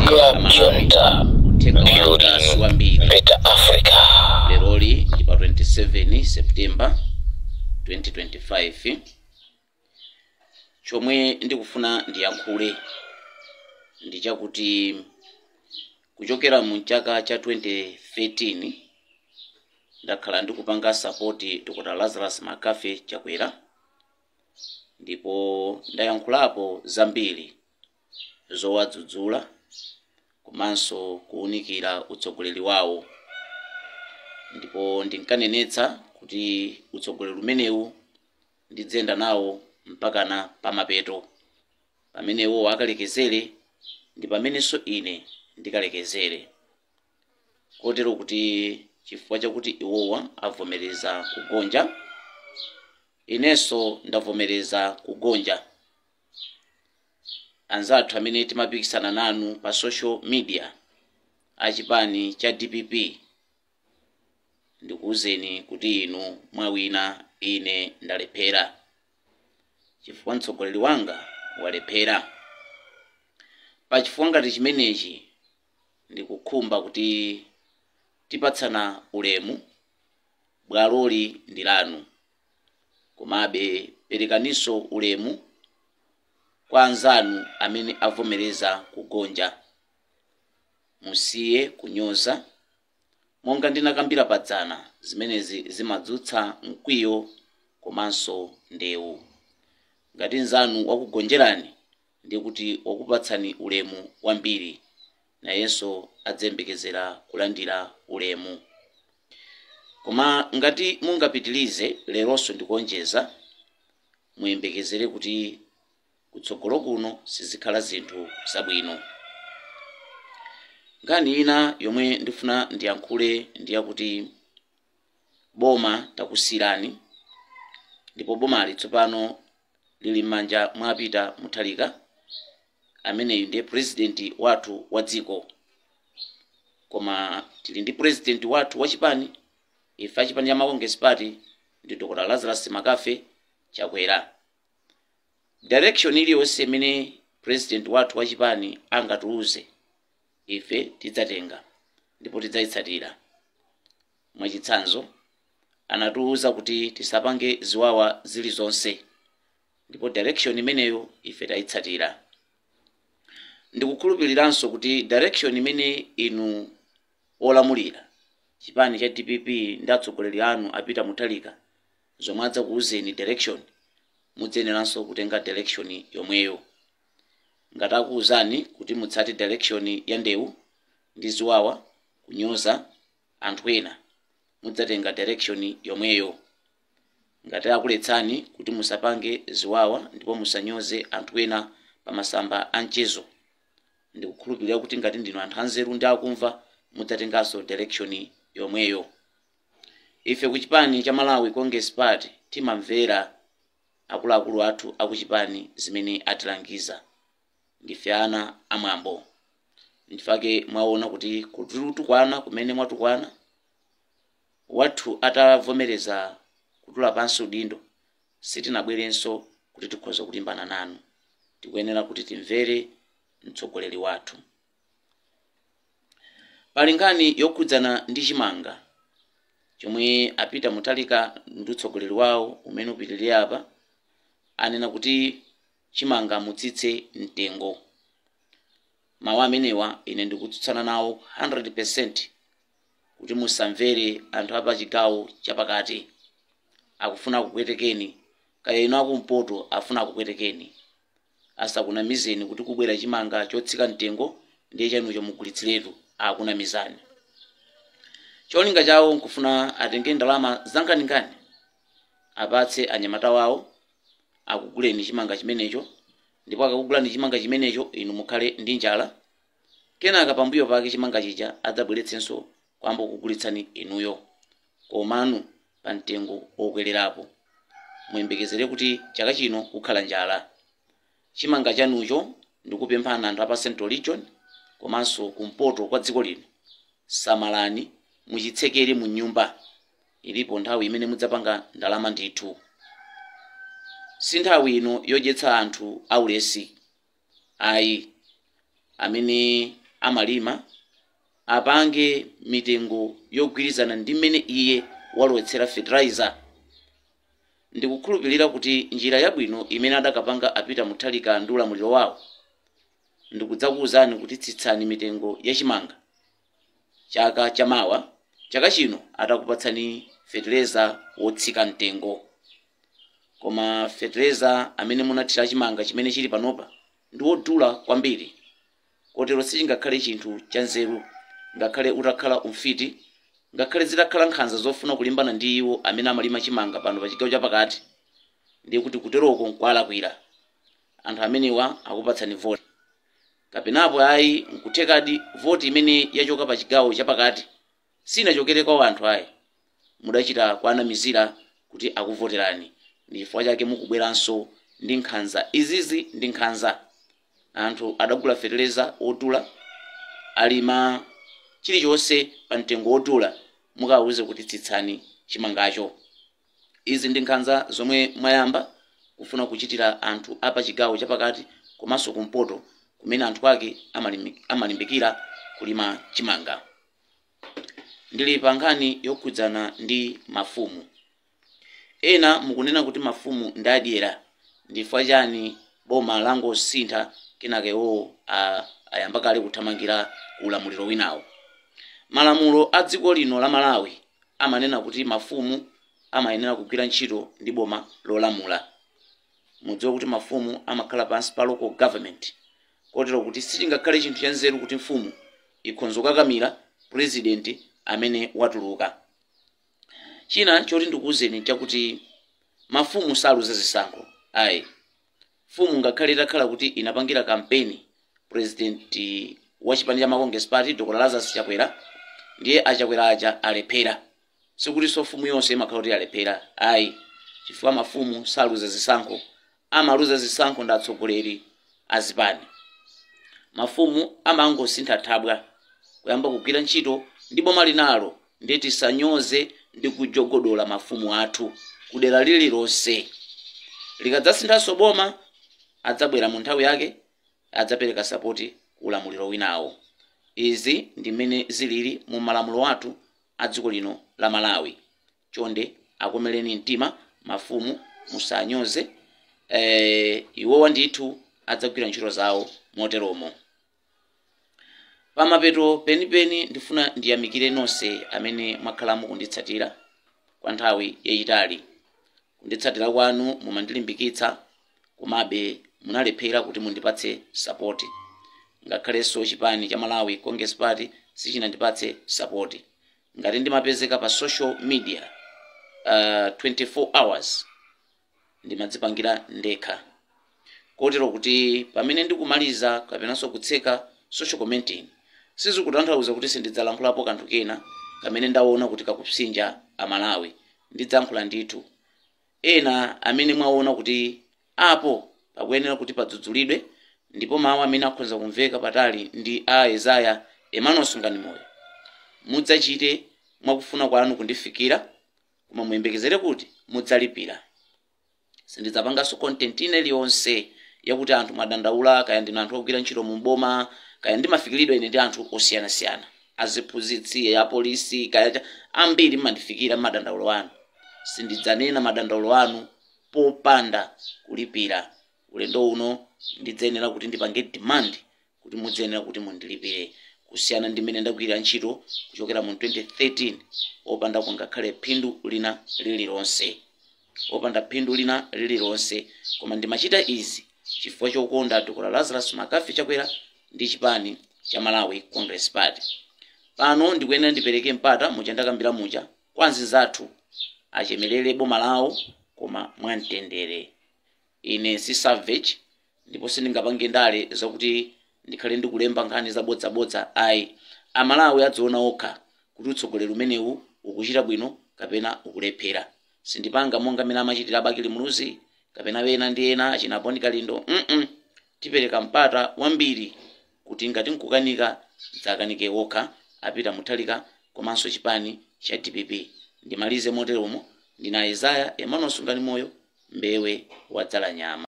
Club Amalawi, Junta, uthenga wanga building siwambiri. better Africa. Leroli ndi pa 27 September 2025. Chomwe ndikufuna ndiyankhule ndi chakuti kuchokera mu chaka cha 2013 ndakhala ndikupanga support Dr. Lazarus Makafe Chakwera, ndipo ndayankhulapo zambiri zowadzudzula komanso kuwunikira utsogoleri wawo, ndipo ndinkanenetsa kuti utsogoleri umenewu ndidzenda nawo mpakana pamapeto. Pamenewo akalekezere ndi pamenenso ine ndikalekezere, kotero kuti chifukwa chakuti iwowa avomereza kugonja, inenso ndavomereza kugonja. Anzathu amene timapikisana nanu pa social media achipani cha DPP, ndikuwuzeni kuti inu mwawina, ine ndalephera, chifukwa mtsogoleri wanga walephera. Pachifukwa ngati chimenechi, ndikukhumba kuti tipatsana ulemu. Bwaloli ndi lanu, komabe perekaninso ulemu kwa anzanu amene avomereza kugonja. Musiye kunyoza. Monga ndinakambira padzana, zimenezi zimadzutsa mkwiyo komanso ndewu. Ngati nzanu wakugonjerani, ndiye kuti wakupatsani ulemu wambiri, nayenso adzembekezera kulandira ulemu. Koma ngati mungapitilize leronso ndikuonjeza, muyembekezere kuti kutsogolo kuno sizikhala zinthu zabwino. Nkhani ina yomwe ndifuna ndiyankhule ndiyakuti boma takusiyirani, ndipo bomali tsopano lili m'manja mwa Peter Mutharika, ameneyu ndiye president wathu wa dziko. Koma tili ndi president wathu wachipani, ife achipani cha Congress Party, ndi Dr. Lazarus Makafe Chakwera. Direction iliyonse imene president wathu wachipani angatiuze, ife tidzatenga ndipo tidzayitsatira. Mwachitsanzo, anatiuza kuti tisapange ziwawa zilizonse, ndipo direction imeneyo ife tayitsatira. Ndikukhulupiriranso kuti direction imene inu olamulira chipani cha DPP ndi atsogoleri anu a Peter Mutharika zomwe adzakuuzeni direction, mudzayeneranso kutenga direction yomweyo. Ngati akuuzani kuti mutsate direction ya ndewu ndi ziwawa, kunyoza anthu ena, mudzatenga direction yomweyo. Ngati akuletsani kuti musapange ziwawa ndipo musanyoze anthu ena pa masamba a mchezo, ndikukhulupirira kuti ngati ndinu anthu anzeru ndi akumva, mudzatenganso direction yomweyo. Ife ku chipani cha Malawi Congress Party timamvera akuluakulu athu akuchipani zimene atilangiza. Ndife ana amwambo. Ndifake mwaona kuti kutukwana kumene mwatukwana wathu atavomereza kutula pansi udindo, sitinabwerenso kuti tikhoza kulimbana nanu. Tikuyenera kuti timvere mtsogoleri wathu. Pali nkhani yokhudzana ndi chimanga chomwe a Peter Mutharika ndi utsogoleri wawo umene upitirire apa anena kuti chimanga mutsitse mtengo. Mawu amenewa ine ndikutsutsana nawo 100% kuti musamvere anthu apa chigawo chapakati akufuna kupwetekeni, kaya inu akumpoto afuna kupwetekeni. Asakunamizeni kuti kubwera chimanga chotsika mtengo ndiye chanucho mugulitsiretu. Akunamizani. Cholinga chawo nkufuna atenge ndalama zanganinkhani apatse anyamata wawo akuguleni chimanga chimenecho, ndipo akakugulani chimanga chimenecho inu mukhale ndi njala. Kenaka pambuyo pake chimanga chija adzabweretsenso kwamba kugulitsani inuyo, komanu pa mtengo wokwererapo. Muyembekezere kuti chaka chino kukhala njala. Chimanga chanucho, ndikupemphana anthu apa Central Region komanso kumpoto kwa dziko lino, samalani, muchitsekere mu nyumba. Ilipo nthawi imene mudzapanga ndalama ndithu. Si nthawi ino yodyetsa anthu aulesi ayi amene amalima apange mitengo yogwirizana ndi mmene iye walowetsera fertilizer. Ndikukhulupirira kuti njira yabwino imene adakapanga apita Mutharika ndi ulamuliro wawo ndikudzakuwuzani kuti tsitsani mitengo yachimanga chaka chamawa, chaka chino atakupatsani fertilizer wotsika mtengo. Koma fertilizer amene munathira chimanga chimene chili panopa ndi wodula kwambiri, kotero sichingakhale chinthu cha nzeru, ngakhale utakhala umfiti, ngakhale zitakhala nkhanza zofuna kulimbana ndi iwo amene amalima chimanga pano pa chigawo chapakati, ndiye kuti kuteroko nkwalakwira. Anthu amenewa akupatsani voti, kapenapo ayi nkuthekadi voti imene yachoka pa chigawo chapakati sinachokere kwa anthu ayi, mudachita kuanamizira kuti akuvoterani. Ndi chifukwa chake mukubweranso ndi nkhanza izizi. Ndi nkhanza, anthu adagula feteleza wodula, alima chilichonse pa mtengo wodula, mukawuze kuti tsitsani chimangacho. Izi ndi nkhanza zomwe mwayamba kufuna kuchitira anthu apa chigawo chapakati komanso kumpoto kumene anthu ake amalimbikira kulima chimanga. Ndili pa nkhani yokhudzana ndi mafumu. Ena mukunena kuti mafumu ndi adyera, ndifukwa chani boma langosintha kenaka iwowo ayamba kale kuthamangira ulamuliro winawo? Malamulo a dziko lino la Malawi amanena kuti mafumu amayenera kugwira ntchito ndi boma lolamula. Mudziwe kuti mafumu amakhala pansi pa local government, kotero kuti sichingakhale chinthu cha nzeru kuti mfumu ikhonza kukakamira president amene watuluka. China choti ndikuwuzeni chakuti mafumu saluza zisankho ayi. Mfumu ngakhale itakhala kuti inapangira kampeni president wa chipani cha Congress Party Dr. Lazarus Chakwera, ndiye achakwera aja alephera, sikutinso mfumu yonse imakhala kuti alephera ayi, chifukwa mafumu saluza zisankho. Amaluza zisankho ndi atsogoleri azipani. Mafumu amangosintha thabwa kuyamba kugwira ntchito ndi boma linalo. Ndiye tisanyoze ndi kujogodola mafumu athu kudera lililonse. Likadzasinthanso boma, adzabwera mu nthawi yake, adzapereka sapoti ulamuliro winawo. Izi ndi mmene zilili mu malamulo athu a dziko lino la Malawi. Chonde akomereni mtima mafumu, musanyoze. Iwowa ndithu adzagwira ntchito zawo moteromo. Pamapeto penipeni ndifuna ndiyamikire nonse amene mwakhala mukunditsatira kwa nthawi yayitali. Kunditsatira kwanu mumandilimbikitsa, komabe munalephera kuti mundipatse sapoti. Ngakhalenso chipani cha Malawi Congress Party sichinandipatse sapoti. Ngati ndimapezeka pa social media 24 hours, ndimadzipangira ndekha, kotero kuti pamene ndikumaliza kapenanso kutseka social commenting, sizikutanthauza kuti sindidzalankhulapo kanthu kena kamene ndaona kuti kakupsinja Amalawi. Ndidzayankhula ndithu. Ena amene mwaona kuti apo pakuyenera kuti padzudzulidwe, ndipo mawu amene akhoza kumveka patali ndi a Yesaya Emmanuel Sungani Moyo, mudzachite mwakufuna kwanu kundifikira, koma muyembekezere kuti mudzalipira. Sindidzapanganso content ina iliyonse yakuti anthu mwadandaula, kaya ndinu anthu ogwira ntchito mu boma, kaya ndimafikiridwa ine ndi anthu osiyanasiyana, aziphunzitsi, apolisi, kaya ambiri mmandifikira madandaulo anu. Sindidzanena madandaulo anu popanda kulipira. Ulendo uno ndidzayenera kuti ndipange demand kuti mudzayenera kuti mundilipire, kusiyana ndi mmene ndagwirira ntchito kuchokera mu 2013 opanda kungakhale phindu lina lililonse, opanda phindu lina lililonse. Koma ndimachita izi chifukwa chokonda Dr. Lazarus Makafi Chakwera ndi chipani cha Malawi Congress Party. Pano ndikuyenera ndipereke mpata muja ndakambira muja kwa anzathu achemelere boma lawo, koma mwamtendere. Ine si savage, ndipo sindingapange ndale zakuti ndikhale ndikulemba nkhani zabodzabodza ayi. Amalawi adziona okha kuti utsogoleri umenewu ukuchita bwino kapena ukulephera. Sindipanga monga mmene amachitira Bakili Muluzi kapena ena ndi ena achina Boni Kalindo. Tipereka mpata wambiri kuti ngati nkukanika, dzakanike wokha apita Mutharika komanso chipani cha DPP. Ndimalize moteromo. Ndina Isaya Emmanuel Sungani Moyo, Mbewe wadzala nyama.